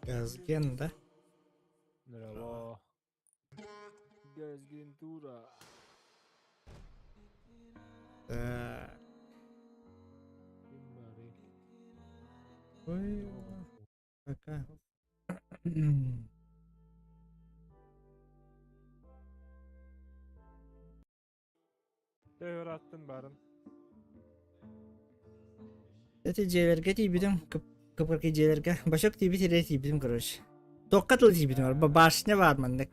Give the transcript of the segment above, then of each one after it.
Газген да? Здорово. Газгентура. Так. Ким баарый? Ой, пока. Төһө ырааттын баарын? Эти дьиэлэргэ тиийбитим, кып-кыракый дьиэлэргэ. Башок тиийбит сиргэ тиийбитим, короче. Туохха тыл тиийбитим, башня баар маннык.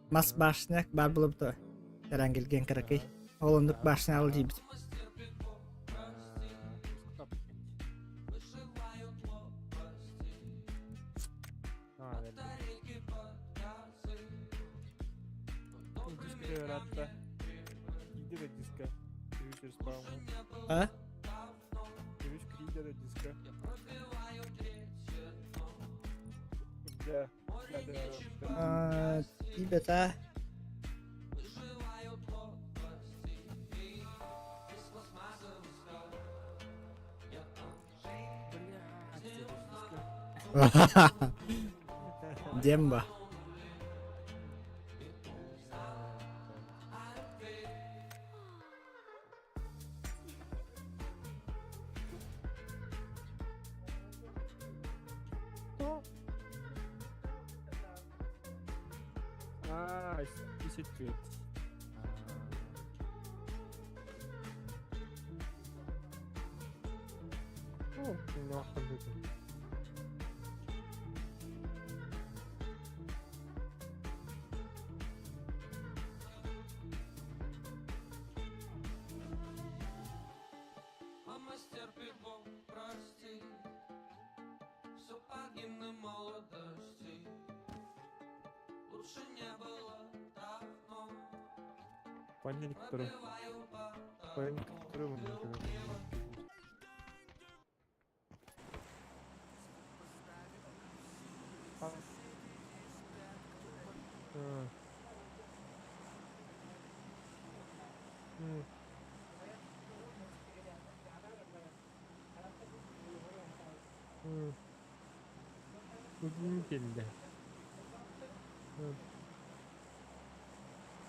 Мас башня баар буолбута. Эрангелген кыракый. Ол оннук башня ал тиийбитим. Ыраатта. Киирдэ да диска. Үһүс респауна. А? Үһүс киирдэ да диска. Да. А, тиийбэтэ. Демба. А, 54. Панель, который... Панель, который мы Удивительно.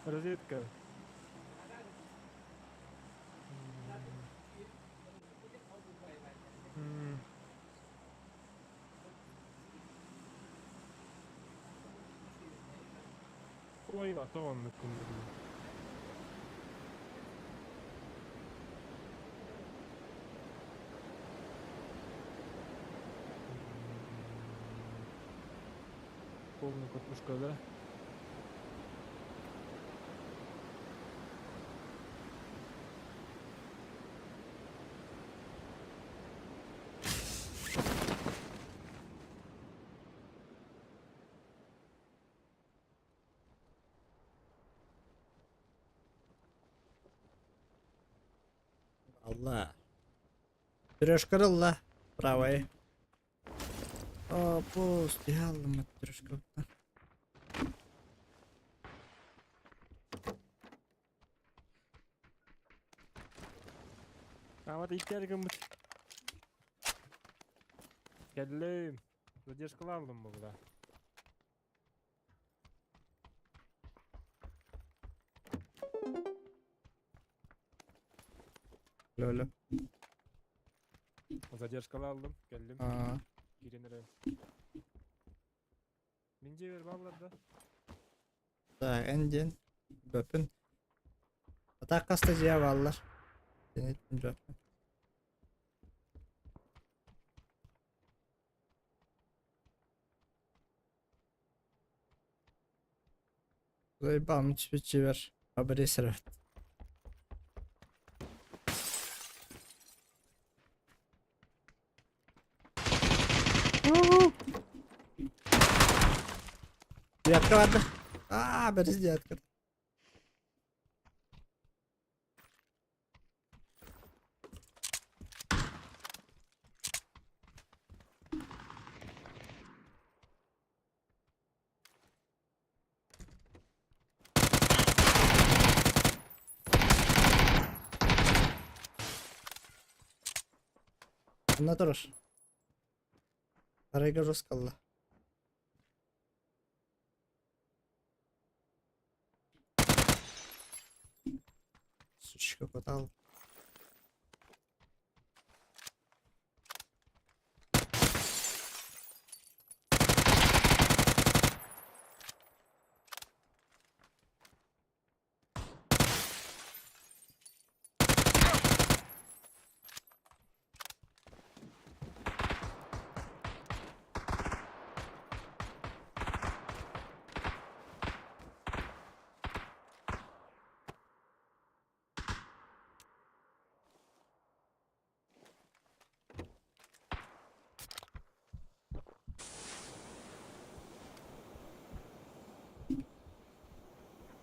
Розетка. Ой, а то он на Полная катушка, да? Allah. Трешка ылла. Правая. О, пусть. Яллым трешка. Аамат иттээр гыммыт. Кэллим. Задержкалаалым буолла. Лөлө. Задержкалаалым. Кэллим. Аа. Киирэн эрэ. Мин дьиэбэр бааллар да? Так, эн диэн бөпүн. Атаак хаста дьиэ бааллар. Бөпүн. Заебал, түспүт Абресеров. Девятка барда. Аа, бэрис девятка. Онно турар. Арайга жестко Сучка потал.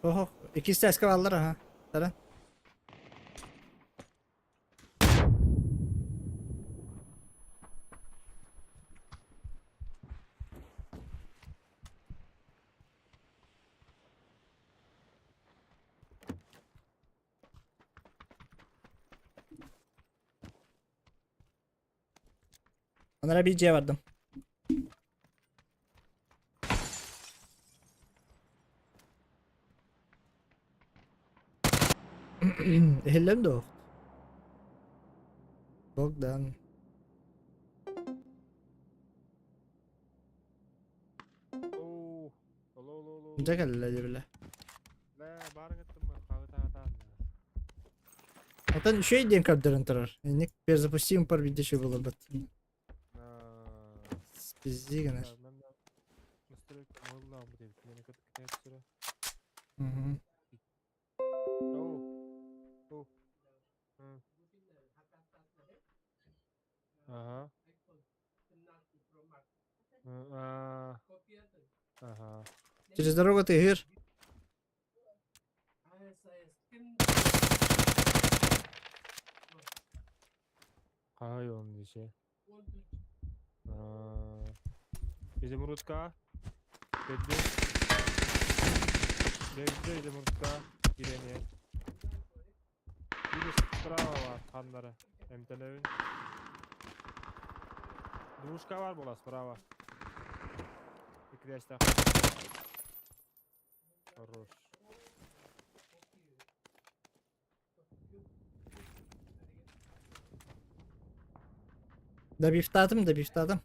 Оһо, иккис тээскэ бааллар аха. Тара. Onlara bir C vardım. Иһиллэн дуо? Богдан. Дьэ кэллэ дьэ Отон үчүгэй диэн көрдөрөн турар. Инник перезапустим пар видео үчүгэй буоларбыт. Пизди гынар. Мгм. Ага. Ага. Через дорогу ты гир. Хаһай он дише. Изумрудка. Кэлли. Дэгдэ изумрудка киирэн Биир справа баар ханнара. Эмтэнэбин. Двушка баар буола справа. Иккилээстээх. Хорош. Добивтаатым, добивтаатым.